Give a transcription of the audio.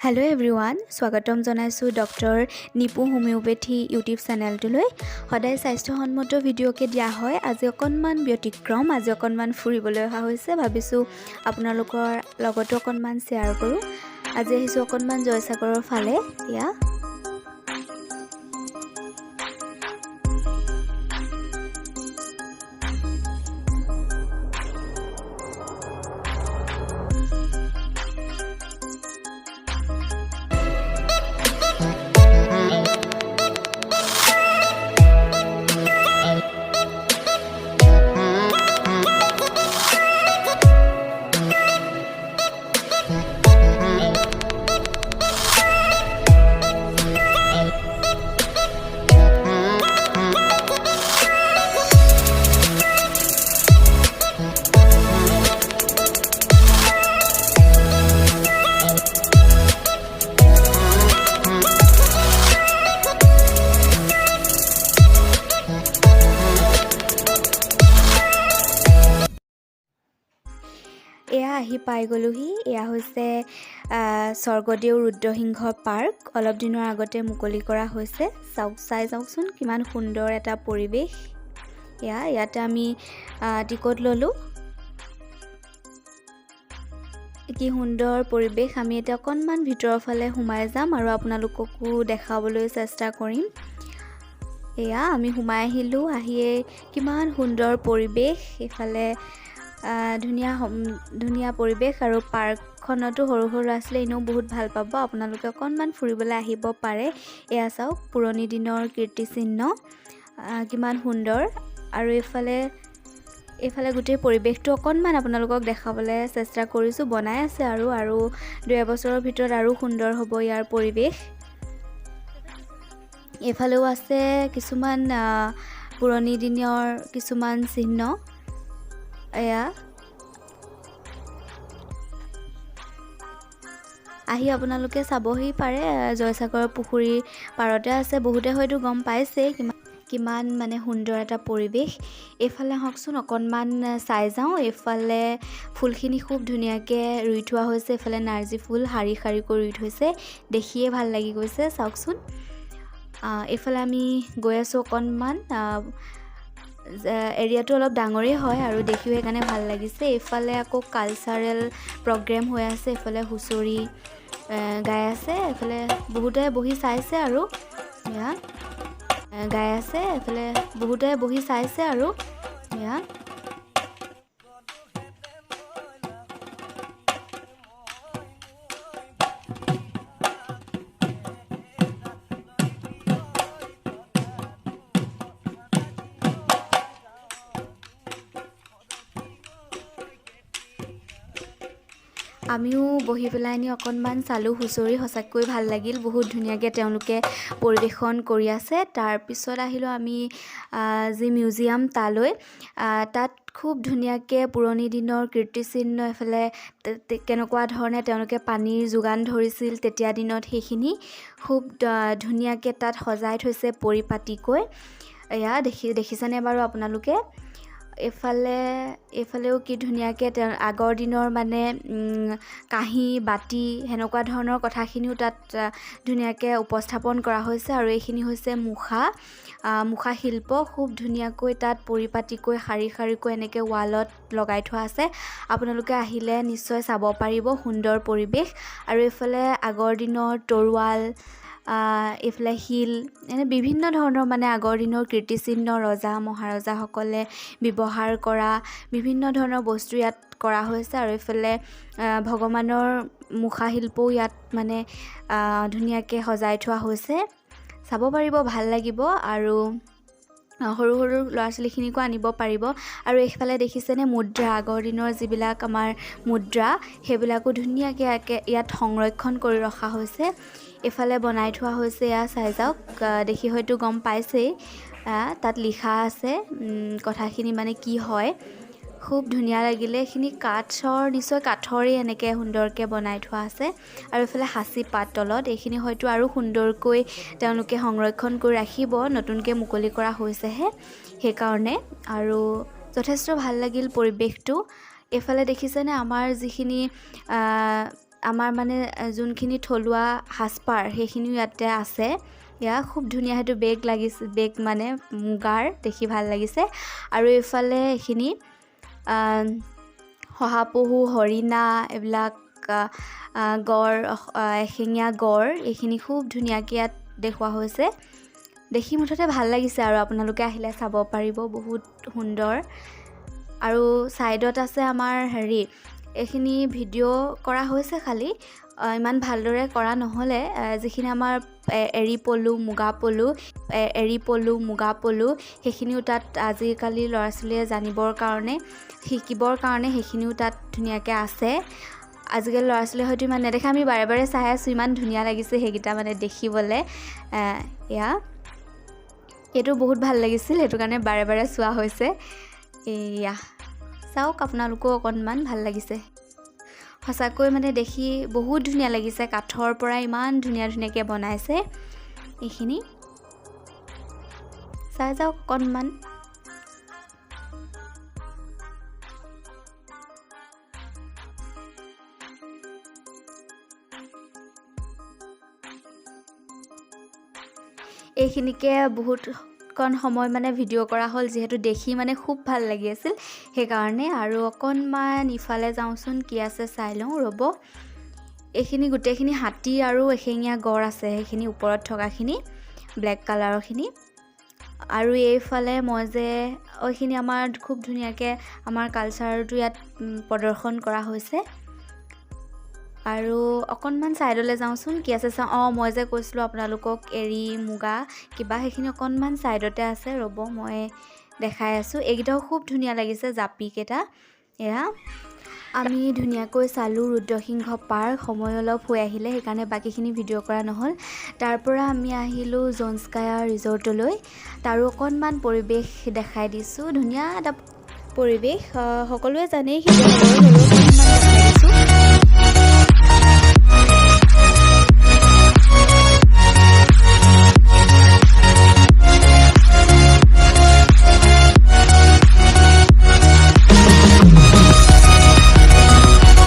Hello' everyone, স্বাগতম জনাইছোঁ doctor নিপু homoeopathy YouTube চেনেলটোলৈ। সদায় স্বাস্থ্যসন্মত ভিডিঅ'কে দিয়া হয়, আজি অকণমান ব্যতিক্ৰম। আজি অকণমান ফুৰিবলৈ অহা হৈছে। ভাবিছোঁ আপোনালোকৰ লগতো অকণমান শ্বেয়াৰ কৰোঁ। আজি আহিছোঁ অকণমান জয়সাগৰৰ ফালে। এয়া এয়া আহি পাই গ'লোহি। এয়া হৈছে স্বৰ্গদেউ ৰুদ্ৰসিংহ পাৰ্ক। অলপ দিনৰ আগতে মুকলি কৰা হৈছে। চাওক, চাই যাওকচোন কিমান সুন্দৰ এটা পৰিৱেশ। এয়া ইয়াতে আমি টিকট ল'লোঁ। কি সুন্দৰ পৰিৱেশ! আমি এতিয়া অকণমান ভিতৰৰ ফালে সোমাই যাম আৰু আপোনালোককো দেখাবলৈ চেষ্টা কৰিম। এয়া আমি সোমাই আহিলোঁ। আহিয়ে কিমান সুন্দৰ পৰিৱেশ! এইফালে ধুনীয়া ধুনীয়া পৰিৱেশ আৰু পাৰ্কখনতো সৰু সৰু ল'ৰা ছোৱালীয়ে এনেও বহুত ভাল পাব। আপোনালোকে অকণমান ফুৰিবলৈ আহিব পাৰে। এয়া চাওক, পুৰণি দিনৰ কীৰ্তিচিহ্ন, কিমান সুন্দৰ! আৰু এইফালে গোটেই পৰিৱেশটো অকণমান আপোনালোকক দেখাবলৈ চেষ্টা কৰিছোঁ। বনাই আছে আৰু আৰু 2 এবছৰৰ ভিতৰত আৰু সুন্দৰ হ'ব ইয়াৰ পৰিৱেশ। এইফালেও আছে কিছুমান পুৰণি দিনৰ কিছুমান চিহ্ন। এয়া আহি আপোনালোকে চাবহি পাৰে। জয়সাগৰ পুখুৰীৰ পাৰতে আছে। বহুতে হয়তো গম পাইছেই কিমান কিমান মানে সুন্দৰ এটা পৰিৱেশ। এইফালে আহকচোন, অকণমান চাই যাওঁ। এইফালে ফুলখিনি খুব ধুনীয়াকৈ ৰুই থোৱা হৈছে। এইফালে নাৰ্জী ফুল শাৰী শাৰীকৈ ৰুই থৈছে, দেখিয়ে ভাল লাগি গৈছে। চাওকচোন, এইফালে আমি গৈ আছোঁ। অকণমান এৰিয়াটো অলপ ডাঙৰেই হয় আৰু দেখিও সেইকাৰণে ভাল লাগিছে। এইফালে আকৌ কালচাৰেল প্ৰগ্ৰেম হৈ আছে। এইফালে হুঁচৰি গাই আছে। এইফালে বহুতে বহি চাইছে আৰু এয়া গাই আছে। এইফালে বহুতে বহি চাইছে আৰু এয়া আমিও বহি পেলাই নি অকণমান চালোঁ হুঁচৰি। সঁচাকৈ ভাল লাগিল, বহুত ধুনীয়াকৈ তেওঁলোকে পৰিৱেশন কৰি আছে। তাৰপিছত আহিলোঁ আমি যি মিউজিয়াম তালৈ। তাত খুব ধুনীয়াকৈ পুৰণি দিনৰ কীৰ্তিচিহ্ন, এইফালে কেনেকুৱা ধৰণে তেওঁলোকে পানীৰ যোগান ধৰিছিল তেতিয়া দিনত, সেইখিনি খুব ধুনীয়াকৈ তাত সজাই থৈছে পৰিপাটিকৈ। এয়া দেখিছেনে বাৰু আপোনালোকে? এইফালেও কি ধুনীয়াকৈ তেওঁ আগৰ দিনৰ মানে কাঁহী বাতি সেনেকুৱা ধৰণৰ কথাখিনিও তাত ধুনীয়াকৈ উপস্থাপন কৰা হৈছে। আৰু এইখিনি হৈছে মুখা মুখা শিল্প। খুব ধুনীয়াকৈ তাত পৰিপাটিকৈ শাৰী শাৰীকৈ এনেকৈ ৱালত লগাই থোৱা আছে। আপোনালোকে আহিলে নিশ্চয় চাব পাৰিব, সুন্দৰ পৰিৱেশ। আৰু এইফালে আগৰ দিনৰ তৰোৱাল, এইফালে শিল, এনে বিভিন্ন ধৰণৰ মানে আগৰ দিনৰ কীৰ্তিচিহ্ন, ৰজা মহাৰজাসকলে ব্যৱহাৰ কৰা বিভিন্ন ধৰণৰ বস্তু ইয়াত কৰা হৈছে। আৰু এইফালে ভগৱানৰ মুখা শিল্পও ইয়াত মানে ধুনীয়াকৈ সজাই থোৱা হৈছে। চাব পাৰিব, ভাল লাগিব আৰু সৰু সৰু ল'ৰা ছোৱালীখিনিকো আনিব পাৰিব। আৰু এইফালে দেখিছেনে মুদ্ৰা, আগৰ দিনৰ যিবিলাক আমাৰ মুদ্ৰা, সেইবিলাকো ধুনীয়াকৈ ইয়াত সংৰক্ষণ কৰি ৰখা হৈছে। এইফালে বনাই থোৱা হৈছে। এয়া চাই যাওক, দেখি হয়তো গম পাইছেই, তাত লিখা আছে কথাখিনি মানে কি হয়। খুব ধুনীয়া লাগিলে। এইখিনি কাঠৰ, নিশ্চয় কাঠৰেই এনেকৈ সুন্দৰকৈ বনাই থোৱা আছে। আৰু এইফালে সাঁচি পাত তলত। এইখিনি হয়তো আৰু সুন্দৰকৈ তেওঁলোকে সংৰক্ষণ কৰি ৰাখিব, নতুনকৈ মুকলি কৰা হৈছেহে সেইকাৰণে। আৰু যথেষ্ট ভাল লাগিল পৰিৱেশটো। এইফালে দেখিছেনে আমাৰ যিখিনি আমাৰ মানে যোনখিনি থলুৱা সাজপাৰ সেইখিনিও ইয়াতে আছে। এয়া খুব ধুনীয়া সেইটো বেগ লাগিছে, বেগ মানে মুগাৰ, দেখি ভাল লাগিছে। আৰু এইফালে এইখিনি শহাপহু, হৰিণা, এইবিলাক গঁড়, এশিঙীয়া গঁড়, এইখিনি খুব ধুনীয়াকৈ ইয়াত দেখুওৱা হৈছে। দেখি মুঠতে ভাল লাগিছে আৰু আপোনালোকে আহিলে চাব পাৰিব, বহুত সুন্দৰ। আৰু ছাইডত আছে আমাৰ হেৰি, এইখিনি ভিডিঅ' কৰা হৈছে, খালি ইমান ভালদৰে কৰা নহ'লে। যিখিনি আমাৰ এৰী পলু, মুগা পলু, এৰী পলু, মুগা পলু, সেইখিনিও তাত আজিকালি ল'ৰা ছোৱালীয়ে জানিবৰ কাৰণে, শিকিবৰ কাৰণে সেইখিনিও তাত ধুনীয়াকৈ আছে। আজিকালি ল'ৰা ছোৱালীয়ে হয়তো ইমান নেদেখে, আমি বাৰে বাৰে চাই আছোঁ, ইমান ধুনীয়া লাগিছে সেইকেইটা মানে দেখিবলৈ। এয়া এইটো বহুত ভাল লাগিছিল, সেইটো কাৰণে বাৰে বাৰে চোৱা হৈছে। এয়া চাওক আপোনালোকেও অকণমান ভাল লাগিছে সঁচাকৈ, মানে দেখি বহুত ধুনীয়া লাগিছে। কাঠৰ পৰা ইমান ধুনীয়া ধুনীয়াকৈ বনাইছে এইখিনি, চাই যাওক অকণমান। এইখিনিকে বহুতকণ সময় মানে ভিডিঅ' কৰা হ'ল, যিহেতু দেখি মানে খুব ভাল লাগি আছিল সেইকাৰণে। আৰু অকণমান ইফালে যাওঁচোন, কি আছে চাই লওঁ ৰ'ব। এইখিনি গোটেইখিনি হাতী আৰু এশিঙীয়া গঁড় আছে, সেইখিনি ওপৰত থকাখিনি ব্লেক কালাৰৰখিনি। আৰু এইফালে মই যে এইখিনি আমাৰ খুব ধুনীয়াকৈ আমাৰ কালচাৰটো ইয়াত প্ৰদৰ্শন কৰা হৈছে। আৰু অকণমান ছাইডলৈ যাওঁচোন, কি আছে চাওঁ। অঁ, মই যে কৈছিলোঁ আপোনালোকক এৰী মুগা কিবা, সেইখিনি অকণমান ছাইডতে আছে, ৰ'ব মই দেখাই আছোঁ। এইকেইটাও খুব ধুনীয়া লাগিছে জাপিকেইটা। এয়া আমি ধুনীয়াকৈ চালোঁ ৰুদ্ৰসিংহ পাৰ্ক। সময় অলপ হৈ আহিলে, সেইকাৰণে বাকীখিনি ভিডিঅ' কৰা নহ'ল। তাৰ পৰা আমি আহিলোঁ জনস্কায়া ৰিজৰ্টলৈ। তাৰো অকণমান পৰিৱেশ দেখাই দিছোঁ, ধুনীয়া এটা পৰিৱেশ, সকলোৱে জানেই শিৱসাগৰ হ'লেও